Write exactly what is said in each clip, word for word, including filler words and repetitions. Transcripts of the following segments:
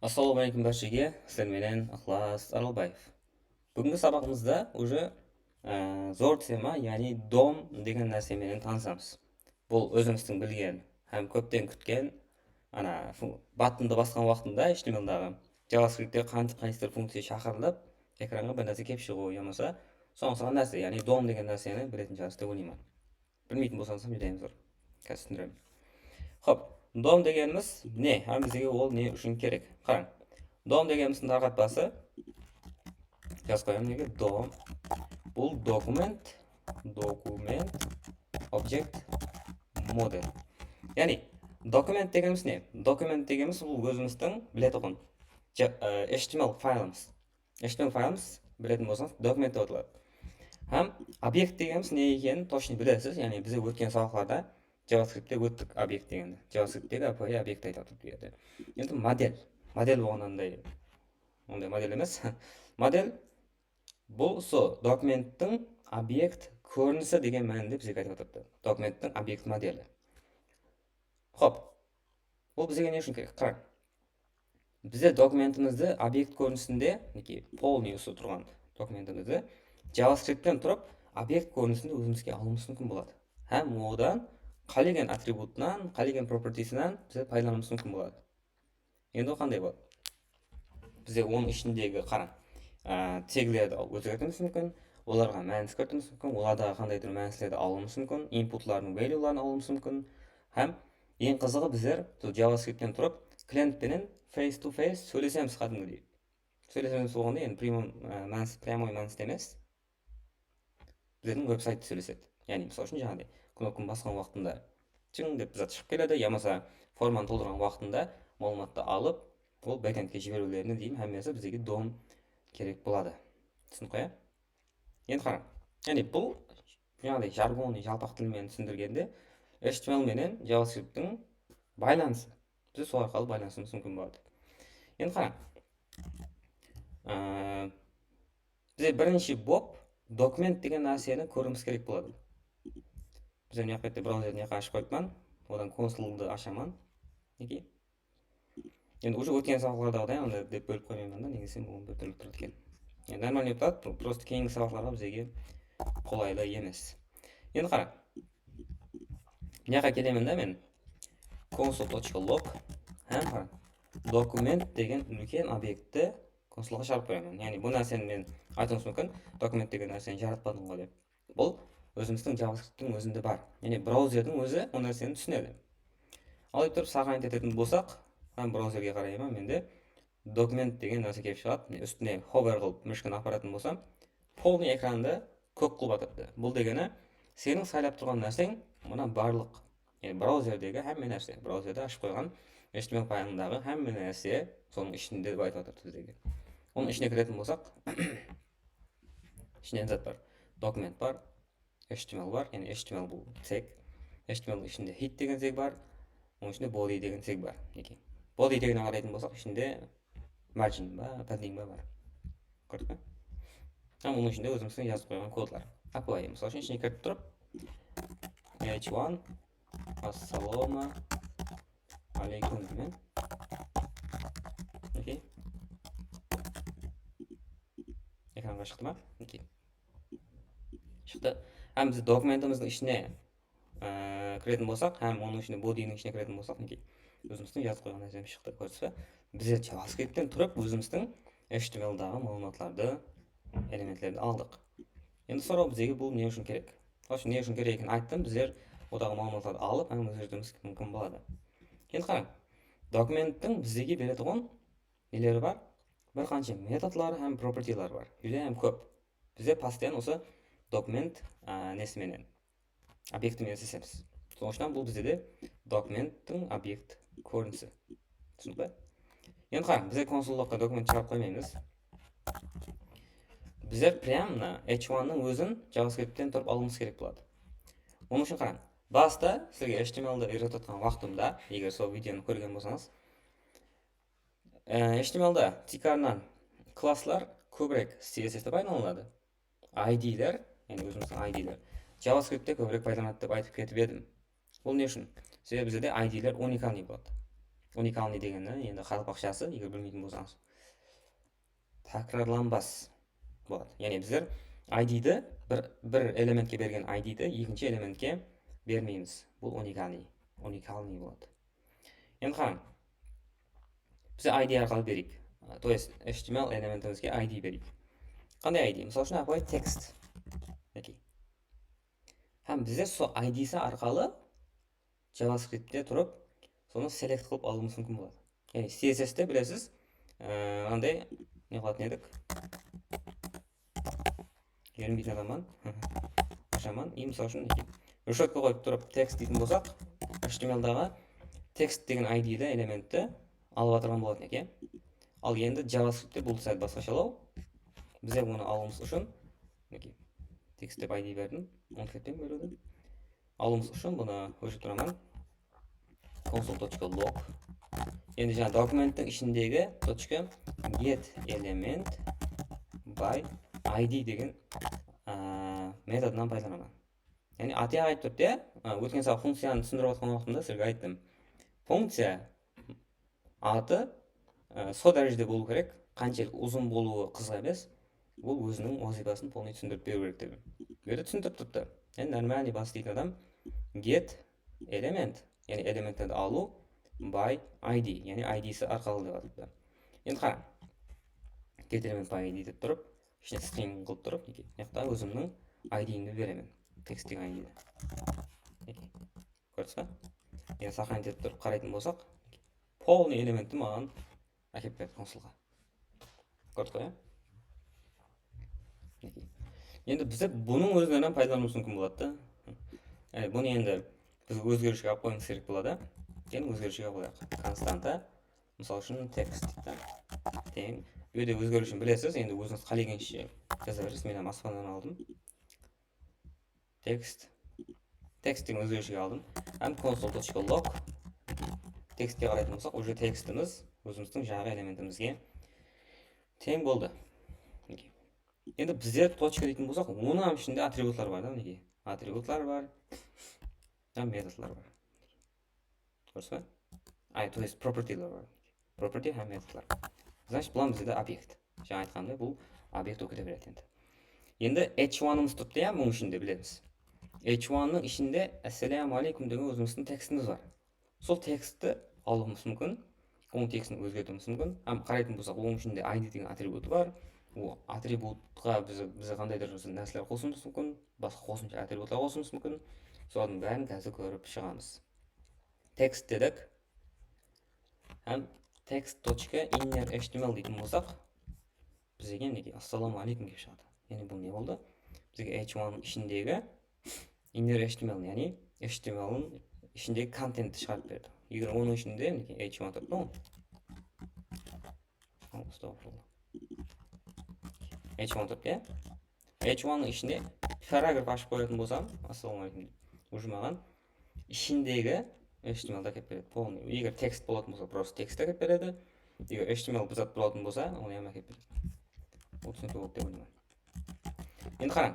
Assalamu aleykum bárshege, sizler menen Iqlas Aralbaev. Búgingi sabaǵımızda уже, e, zor tema, yaǵnıy dom degen nárse menen tanısamız. Bul ózimizdiń bilgen hám kópten kútken, ana, fu-, buttondı basqan waqtında H T M L daǵı JavaScriptte qan-, qaysı bir funkciya shaqırılıp, ekranǵa bir nárse kelip shıǵıwı yamasa soǵan uqsaǵan nárse, yaǵnıy dom degen nárseni biletin shıǵarsız dep oylayman. Bilmeytin bolsańız hám júdá zor. Házir túsindiremen. Xop, dom degenimiz ne? Hám bizge ol ne ushın kerek? Qarań. Dom degenimizdiń tarqatpası, jazıp qoyamın nege? Dom. Bul dokument, dokument, object model. Yaǵnıy, dokument degenimiz ne? Dokument degenimiz bul ózimizdiń biletuǵın ja-, e, H T M L faylımız. H T M L faylımız, biletin bolsańız, dokument dep ataladı. Hám obyekt degenimiz ne ekenin tochno bilesiz, yaǵnıy biz ótken sabaqlarda JavaScriptte óttik obyekt degendi. JavaScripttegi ápiwayı obyekt aytıp atırdı bul jerde. Endi model. Model bolǵanda onday, onday model emes. Model bul usı dokumenttiń obyekt kórinisi degen mánide bizge aytıp atırdı. Dokumenttiń obyekt modeli. Xop. Bul bizge ne ushın kerek? Qarań. Bizler dokumentimizdi obyekt kórinisinde, minekey, polnıy usı turǵan dokumentimizdi JavaScriptten turıp, obyekt kórinisinde ózimizge alıwımız múmkin boladı. Hám odan qálegen atributınan, qálegen propertiesinan bizler paydalanıwımız múmkin boladı. Endi ol qanday boladı? Bizler onıń ishindegi, qarań, á, teglerdi ózgertiwimiz múmkin, olarǵa mánis kiritiwimiz múmkin, olardaǵı qandaydur mánislerdi alıwımız múmkin, inputlardıń valueların alıwımız múmkin. Hám eń qızıǵı bizler sol JavaScriptten turıp, klient penen face to face sóylesemiz qádimgidey. Sóylesemiz bolǵanda endi прямой, á, mánis, прямой mániste emes. Bizlerdiń veb-sayttı sóylesedi. Yaǵnıy, mısal ushın, jańaǵıday, knopkanı basqan waqtında jıń dep zat shıǵıp keledi, yamasa formanı toltırǵan waqtında maǵlıwmattı alıp, ol backendke jiberiwlerine deyin hámmesi bizlerge dom kerek boladı. Túsindik ǵoy, ya? Endi qarań. Yaǵnıy, bul, jańaǵıday, jargonıy, jalpaq til menen túsindirgende, H T M L menen JavaScripttiń baylanısı. Biz sol arqalı baylanısımız múmkin boladı. Endi qarań. Ee, Bizge birinshi bolıp dokument degen nárseni kóriwimiz kerek boladı. Biz mına jaqta brauzerdi mına jaqqa ashıp qoyıppan. Odan konsoldı ashaman. Minekey. Endi уже ótken sabaqlardaǵıday anda dep bólip qoymayman da, negizinde bul bir túrli turadı eken. Endi нормальный turadı, просто keyingi sabaqlarǵa bizge qolaylı emes. Endi qara. Mına jaqqa kelemen da men. Console точка log hám qara. Dokument degen úlken obyektti konsolǵa shıǵarıp qoyaman. Yaǵnıy, bul nárseni men aytıwım múmkin, dokument degen nárseni jaratpadıń ǵoy dep. Bul ózimizdiń JavaScripttiń ózinde bar. Yaǵnıy, brauzerdiń ózi ol nárseni túsinedi. Al, dep turıp, saqlanit etetin bolsaq, hám brauzerge qarayman, mende dokument degen nárse kelip shıǵadı. Mine, ústine hover qılıp, mıshkanı aparatın bolsam, polnıy ekrandı kók qılıp atırıptı. Bul degeni, seniń saylap turǵan nárseń, mına barlıq, yaǵnıy brauzerdegi hámme nárse, brauzerde ashıp qoyǵan H T M L faylındaǵı hámme nárse sonıń ishinde dep aytıp atır bizlerge. Onıń ishine kiretin bolsaq, ishinde ne zat bar? Dokument bar, H T M L bar, yaǵnıy H T M L bul teg. H T M L ishinde head degen teg bar, onıń ishinde body degen teg bar. Minekey. Body degenge qaraytın bolsaq, ishinde margin ba, padding ba bar. Kórdik pe? Hám onıń ishinde ózimizdiń jazıp qoyǵan kodlar. Ápiwayı, mısal ushın, ishine kirip turıp, H one, assalawma aleykum deymen. Okey. Ekranǵa shıqtı ma? Okey. Shıqtı. Hám biz dokumentimizdiń ishine, e, kiretin bolsaq, hám onıń ishine, bodyniń ishine kiretin bolsaq, minekey, ózimizdiń jazıp qoyǵan nársemiz shıqtı, kórdińiz be? Bizler JavaScriptten turıp ózimizdiń H T M L daǵı maǵlıwmatlardı, elementlerdi aldıq. Endi soraw bizlerge bul ne ushın kerek? Sol ushın ne ushın kerek ekenin ayttım, bizler odaǵı maǵlıwmatlardı alıp hám ózgertiwimiz múmkin boladı. Endi qarań, dokumenttiń bizlerge beretuǵın neleri bar? Bir qansha metodları hám propertileri bar. Júdá hám kóp. Bizler postoyan usı dokument, a, nesi menen, obyekti menen islesemiz. Sonıń ushın bul bizde de dokumenttiń obyekt kórinisi. Túsindik pe? Endi qarań, bizler konsollogqa dokument shıǵarıp qoymaymız. Bizler прям mına H onenıń ózin JavaScriptten turıp alıwımız kerek boladı. Onıń ushın qarań, basta sizlerge H T M L-di úyretip atqan waqtımda, eger sol videonı kórgen bolsańız, e, H T M L-da tiykarınan klasslar kóbirek C S S dep aylanıladı. I D-ler, yaǵnıy ózimizdiń I D-ler JavaScriptte kóbirek paydalanadı dep aytıp ketip edim. Bul ne ushın? Sebebi bizde I D-ler уникальный boladı. Unikalnıy degeni endi qaraqalpaqshası, eger bilmeytin bolsańız. Tákirarlanbas boladı. Yaǵnıy bizler I D-di bir, bir elementke bergen I D-di ekinshi elementke bermeymiz. Bul unikalnıy, unikalnıy boladı. Endi qarań. Biz I D arqalı bereyik. То есть H T M L elementimizge I D bereyik. Qanday I D? Mısal ushın, ápiwayı text. Okey. Hám bizler sol I D-si arqalı JavaScriptte turıp, sonı select qılıp alıwımız múmkin boladı. Yaǵnıy C S S-te bilesiz, e, anday ne qılatın edik? Erinbeytin adamman. Ashaman. I, mısal ushın, reshetka qoyıp turıp text deytin bolsaq, H T M L-daǵı text degen I D-li elementti alıp atırǵan bolatın eken. Al endi JavaScriptte bul sál basqashalaw. Bizler onı alıwımız ushın, minekey, text dep I D berdim. Ulıp ketpeń bóliwdi. Alıwımız ushın bunı óshirip turaman. Console.log. Endi jańa dokumenttiń ishindegi tochka get element by I D degen, a, metodınan paydalanaman. Yaǵnıy atı aytıp turıptı, ya. A, ótken sabaq funkciyanı túsindirip atırǵan waqtımda sizlerge ayttım. Funkciya atı, e, sol dárejede bolıw kerek, qanshelli uzın bolıwı qızıq emes. Ol óziniń wazıypasın polnıy túsindirip beriw kerek dedim. Bu jerde túsindirip turıptı. Yaǵnıy нормальный bas deytin adam get element, yaǵnıy elementlerdi alıw by I D, yaǵnıy I D-si arqalı dep atıptı. Endi qarań. Get element by I D dep turıp, ishine string qılıp turıp, mine, mıyaqta ózimniń I D-imdi beremen. Text degen I D-di. Mine. Kórdińiz be? Endi сохранить etip turıp qaraytın bolsaq, полный elementti maǵan ákep berdi konsolǵa. Kórdińiz be, ya? Endi bizler bunıń ózinen hám paydalanıwımız múmkin boladı da. Yaǵnıy bunı endi biz ózgeriwshige alıp qoyıwımız kerek boladı. Keliń ózgeriwshige alıp qoyayıq. Konstanta, mısal ushın, text deyik te. Teń. Bu jerde ózgeriwshini bilesiz, endi ózińiz qálegenshe jaza beresiz. Men hám aspannan aldım. Text. Text degen ózgeriwshige aldım. Hám console.log. Textke qaraytın bolsaq, уже textimiz ózimizdiń jańaǵı elementimizge teń boldı. Minekey. Endi bizler tochka deytin bolsaq, onıń hám ishinde atributlar bar da, minekey. Atributlar bar. Hám metodlar bar. Durıs pa? Ay, то есть propertyler bar. Property hám metodlar. Значит, bular bizde obyekt. Jańa aytqanımday, bul obyekt bolıp kete beredi endi. Endi H one-ımız turıptı, ya, bunıń ishinde bilemiz. H one-nıń ishinde "Assalamu aleykum" degen ózimizdiń tekstimiz bar. Sol tekstti alıwımız múmkin, onıń tekstin ózgertiwimiz múmkin. Hám qaraytın bolsaq, onıń ishinde I D degen atributı bar. Ol atributqa biz, biz qandaydur nárseler qosıwımız múmkin, basqa qosımsha atributlar qosıwımız múmkin. Solardıń bárin házir kórip shıǵamız. Text dedik. Hám text tochka inner H T M L deytin bolsaq, bizge, minekey, "Assalamu aleykum" kelip shıǵadı. Yaǵnıy bul ne boldı? Bizge H one-nıń ishindegi inner H T M L, yaǵnıy H T M L-ın ishindegi kontentti shıǵarıp berdi. Eger onıń ishinde, minekey, H one turıptı ǵoy. Astagfirullah. H one turıptı, ya? H one-nıń ishinde paragraf ashıp qoyatın bolsam, "Assalamu aleykum" dep, уже maǵan ishindegi H T M L-di ákep beredi. Полный. Eger tekst bolatın bolsa, просто tekst ákep beredi. Eger H T M L bir zat bolatın bolsa, onı hám ákep beredi. Ol túsinikli boldı dep oylayman. Endi qarań.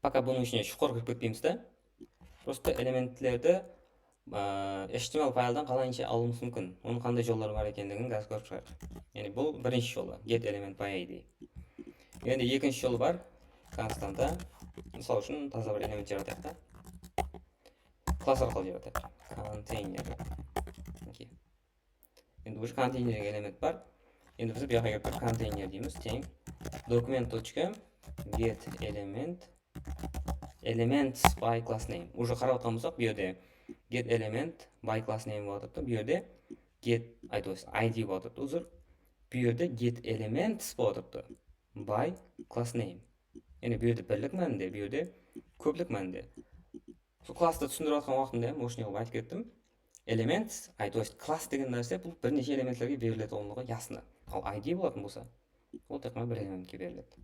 Пока bunıń ishine shuqır kirip ketpeymiz de. Просто elementlerdi, a, H T M L fayldan qalayınsha alıwımız múmkin? Onıń qanday jolları bar ekenligin házir kórip shıǵayıq. Yaǵnıy bul birinshi jolı, get element by I D. Endi ekinshi jolı bar, konstanta. Mısal ushın, taza bir element jaratayıq ta. Klass arqalı jaratayıq. Konteyner. Okey. Endi уже konteyner degen element bar. Endi biz bu jaqqa kelip turıp konteyner deymiz, teń dokument tochka get element, elements by class name. Уже qarap atırǵan bolsaq, bu jerde get element by class name bolıp atırıptı. Bu jerde get, ay, то есть I D bolıp atırıptı, uzr. Bu jerde get elements bolıp atırıptı. By class name. Yaǵnıy bu jerde birlik mánide, bu jerde kóplik mánide. Sol klasstı túsindirip atırǵan waqtımda hám, может, ne qılıp aytıp kettim. Element, ay, то есть klass degen nárse bul bir neshe elementlerge beriletuǵınlıǵı ясно. Al I D bolatın bolsa, ol tek ǵana bir elementke beriledi.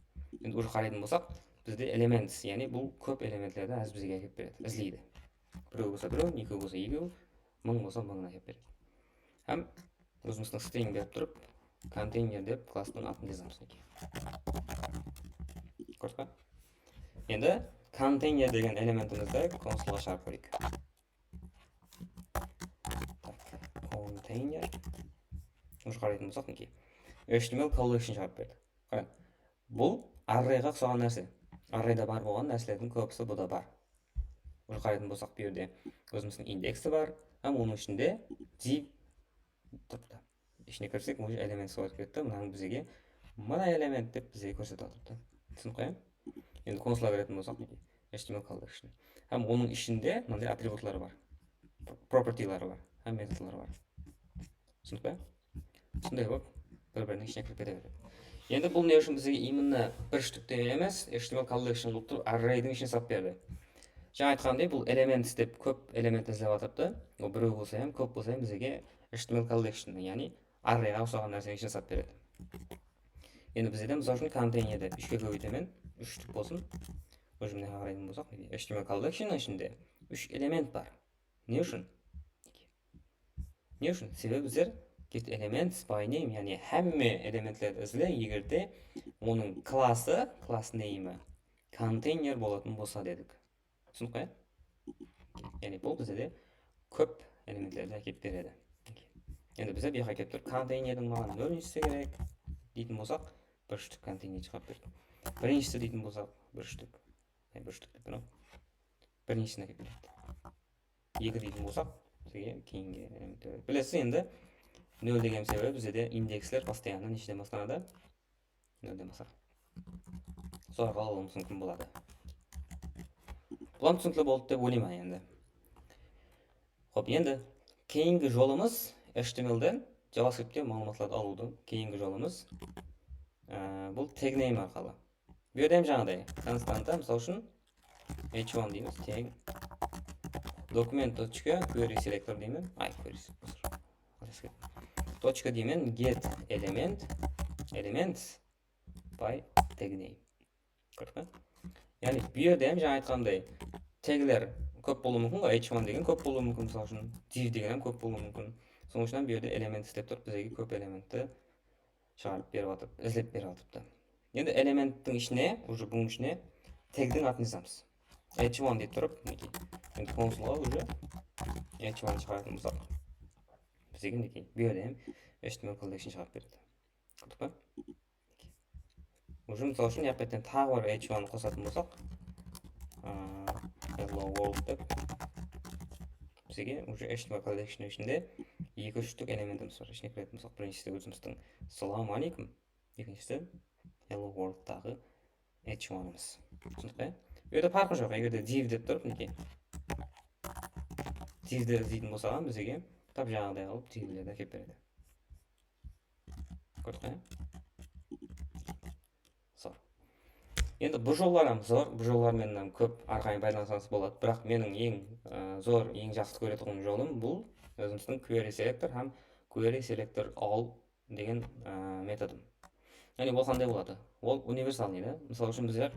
Endi уже qaraytın bolsaq, bizde elements, yaǵnıy bul kóp elementlerdi házir bizge ákep beredi, izleydi. Birew bolsa birew, ekew bolsa ekew, mıń bolsa mıńın ákep beredi. Hám ózimizdiń string berip turıp, konteyner dep klasstıń atın jazamız. Kórdińiz be? Endi konteyner degen elementimizdi konsolǵa shıǵarıp kóreyik. Tak, kon-, Container. Уже qaraytın bolsaq, minekey. H T M L collection shıǵarıp berdi. Qarań. Bul arrayǵa uqsaǵan nárse. Arrayda bar bolǵan nárselerdiń kóbisi bu da bar. Уже qaraytın bolsaq, bu jerde ózimizdiń indeksi bar, hám onıń ishinde div turıptı. Ishine kirsek, уже element sóyip ketti. Mınań bizge mına element dep bizge kórsetip atırıptı. Túsinip qoyam. Endi konsolǵa kiretin bolsaq, minekey, H T M L collection. Hám onıń ishinde mınday atributları bar. Pro-, propertyları bar. Hám metodları bar. Túsindik pe? Usınday bolıp, bir-biriniń ishine kirip kete beredi. Endi bul ne ushın bizge именно bir shtukte emes, H T M L collection qılıp turıp, arraydıń ishine sap berdi. Jańa aytqanımday, bul elements dep kóp element izlep atırıptı. Ol birew bolsa hám, kóp bolsa hám bizge H T M L collection, yaǵnıy arrayǵa uqsaǵan nárseniń ishine sap beredi. Endi bizde de, mısal ushın, konteynerdi úshke kóbeytemen, úsh shtuk bolsın. Bul jerde qaraytın bolsaq, H T M L collectionnıń ishinde úsh element bar. Ne ushın? Ne ushın? Sebebi bizler get elements by name, yaǵnıy hámme elementlerdi izle, eger de onıń klası, class name'i konteyner bolatın bolsa dedik. Túsindik pe? Yaǵnıy bul bizde de kóp elementlerdi ákep beredi. Endi bizde bu jaqqa kelip tur, konteynerdiń maǵan nolinshisi kerek deytin bolsaq, bir shtuk konteyner shıǵarıp berdi. Birinshisi deytin bolsaq, bir shtuk. Ay, bir shtuk dep turıp, birinshisine ákep beredi. Eki deytin bolsaq, bizge keyingi elementler. Bilesiz endi, nol degen sebebi bizde de indeksler постоянно nesheden baslanadı? Nolden baslanadı. Solarǵa alıwımız múmkin boladı. Bular túsinikli boldı dep oylayman endi. Xop, endi keyingi jolımız H T M L den JavaScriptke maǵlıwmatlardı alıwdıń keyingi jolımız, e, bul tag name arqalı. Bu jerde hám jańaǵıday konstanta, mısal ushın, h one deymiz, tag document tochka query selector deymen. Ay, query selector. Tochka deymen, get element, elements by tag name. Kórdik pe? Yaǵnıy bu jerde hám jańa aytqanımday tagler kóp bolıwı múmkin ǵoy, h one degen kóp bolıwı múmkin, mısal ushın, div degen hám kóp bolıwı múmkin. Sonıń ushın hám bu jerde element islep turıp, bizlerge kóp elementti shıǵarıp berip atırıp, izlep berip atırıptı. Endi elementtiń ishine, уже bunıń ishine tagdiń atın jazamız. h one dep turıp, minekey. Endi konsolǵa уже h one shıǵaratuǵın bolsaq, bizge, minekey, bu jerde hám H T M L collection shıǵarıp beredi. Kórdik pe? Уже, mısal ushın, mına jaqqa taǵı bir h one qosatın bolsaq, aa, hello world dep, bizge уже H T M L collection ishinde eki-úsh shtuk elementimiz bar. Ishine kiretin bolsaq, birinshisi ózimizdiń salam aleykum, ekinshisi hello worldtaǵı h oneımız. Túsindik pe? Bu jerde parqı joq. Eger de div dep turıp, minekey, divdi izleytin bolsaq hám, bizge tap jańaǵıday qılıp divlerdi ákep beredi. Kórdik pe? Zor. Endi bu jollar hám zor, bu jollar menen hám kóp arqayın baylanısańız boladı. Biraq meniń eń, e, zor, eń jaqsı kóretuǵın jolım bul ózimizdiń query selector hám query selector all degen, e, metodım. Yaǵnıy, ol qanday boladı? Ol universalnıy da. Mısal ushın, bizler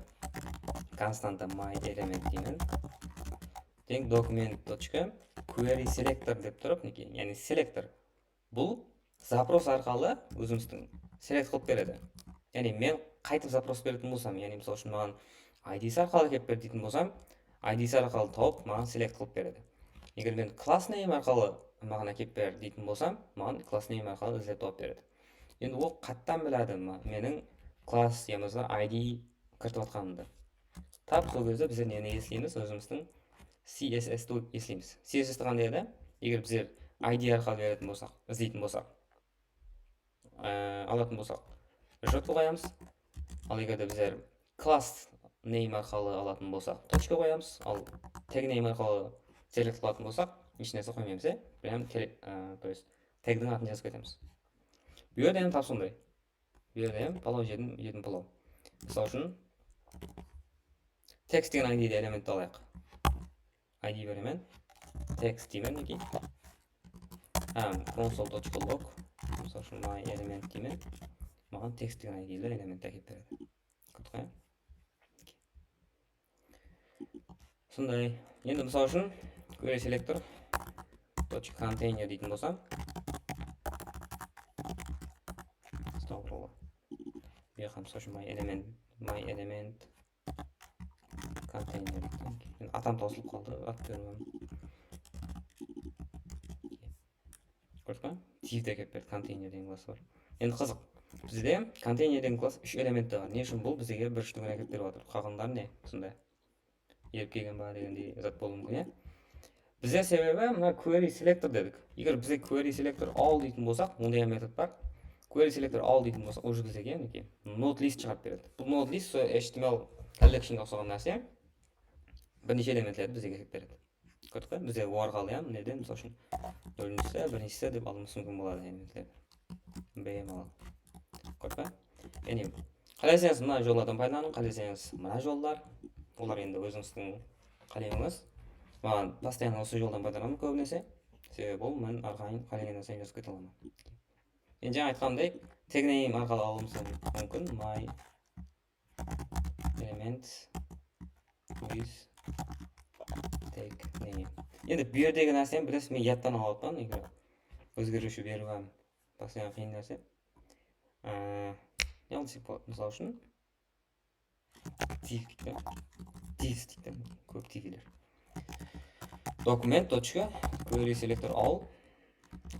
konstanta my element deymen. Teń document tochka query selector dep turıp, minekey, yaǵnıy selektor. Bul zapros arqalı ózimizdiń select qılıp beredi. Yaǵnıy men qaytıp zapros beretin bolsam, yaǵnıy mısal ushın maǵan I Dsi arqalı ákep ber deytin bolsam, I Dsi arqalı tawıp maǵan select qılıp beredi. Eger men class name arqalı maǵan ákep ber deytin bolsam, maǵan class name arqalı izlep tawıp beredi. Endi ol qayttan biladi ma-, meniń class yamasa I D kiritip atqanımdı. Tap sol gezde bizler neni esleymiz? Ózimizdiń C S S ti esleymiz. C S S ti qanday edi? Eger bizler I D arqalı beretin bolsaq, izleytin bolsaq, e, alatın bolsaq, jot qoyamız. Al eger de bizler class name arqalı alatın bolsaq, tochka qoyamız. Al tag name arqalı select qılatın bolsaq, hesh nárse qoymaymız, e? Прям tele-, e, то есть tagdiń atın jazıp ketemiz. Bu jerde hám tap sonday. Bu jerde hám palaw jedim, jedim palaw. Mısal ushın, text degen I D li elementti alayıq. I D beremen. Text deymen, minekey. Hám console tochka log. Mısal ushın, my element deymen. Maǵan text degen I D li elementti ákep beredi. Kórdik pe? Sonday. Endi, mısal ushın, query selector tochka container deytin bolsam. Astagfirullah. Bu jaqqa, mısal ushın, my element, my element container deytin. Endi atam tawsılıp qaldı, at bermem. Kórdik pe? Divdi ákep berdi, konteyner degen klass bar. Endi qızıq. Bizde konteyner degen klass úsh elementte bar. Ne ushın bul bizge bir shtógin ákep berip atır? Qalǵanları ne? Usınday. Erip kelgen ba degendey zat bolıwı múmkin, ya. Bizde sebebi mına query selector dedik. Eger bizde query selector all deytin bolsaq, onday hám metod bar. Query selector all deytin bolsaq, уже bizge, minekey, node list shıǵarıp beredi. Bul node list sol H T M L collectionǵa uqsaǵan nárse. Bir neshe elementlerdi bizge beredi. Kórdik pe? Bizde orqalı, ya, neden, mısal ushın, birinshisi, birinshisi dep alıwımız múmkin boladı elementlerdi. Bemalol. Kórdik pe? Yaǵnıy, qáleseńiz mına jollardan paydalanıń, qáleseńiz mına jollar. Olar endi ózińizdiń qálewiniz. Maǵan постоянно usı joldan paydalanamın kóbinese. Sebebi bul men arqayın qálegen nársemdi jazıp kete alaman. Endi jańa aytqanımday, tag name arqalı alıwımız múmkin. My element with tag name. Endi bu jerdegi nárseni bilesiz, men yadtan alıp atpan, eger ózgeriwshi beriw hám basqa qıyın nárse. Aa, ne qılsaq boladı? Mısal ushın, div deydi. Divs deydi. Kóp divler. Document точка query selector all.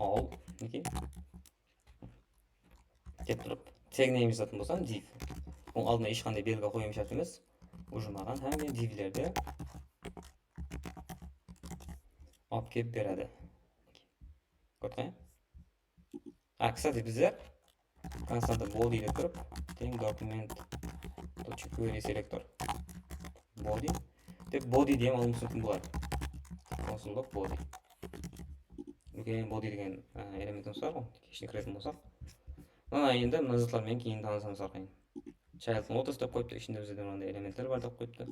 All. Minekey. Dep turıp, tag name jazatın bolsam, div. Bunıń aldına hesh qanday belgi qoyıwım shárt emes. Уже maǵan hámme divlerdi alıp kelip beredi. Kórdik pe? A, кстати, bizler konstanta body dep turıp, teń document точка query selector body dep body dep alıwımız múmkin boladı. Console log body. Úlken body degen, e, elementimiz bar ǵoy, ishine kiretin bolsaq. Mına endi mına zatlar menen keyin tanısamız arqayın. Child notice dep qoyıptı, ishinde bizde mınanday elementler bar dep qoyıptı.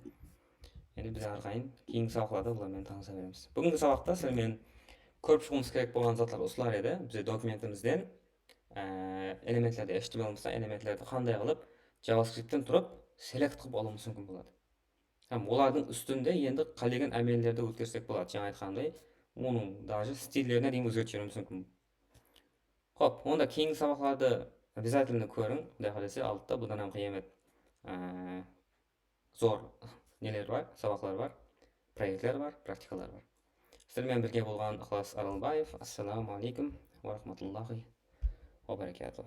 Endi biz arqayın keyingi sabaqlarda bular menen tanısa beremiz. Búgingi sabaqta sizler menen kórip shıǵıwımız kerek bolǵan zatlar usılar edi. Bizde dokumentimizden, e, elementlerdi, H T M L bolsa elementlerdi qanday qılıp JavaScriptten turıp select qılıp alıwımız múmkin boladı. Hám olardıń ústinde endi qálegen ámellerdi ótkersek boladı. Jańa aytqanımday, onıń даже stillerine deyin ózgertip jiberiwimiz múmkin. Xop, onda keyingi sabaqlardı обязательно kóriń. Quday qálese, aldıda budan hám qıyamet, aa, zor neler bar, sabaqlar bar, proektler bar, praktikalar bar. Sizler menen birge bolǵan Iqlas Aralbaev. Assalamu aleykum wa rahmatullahi wa barakatuh.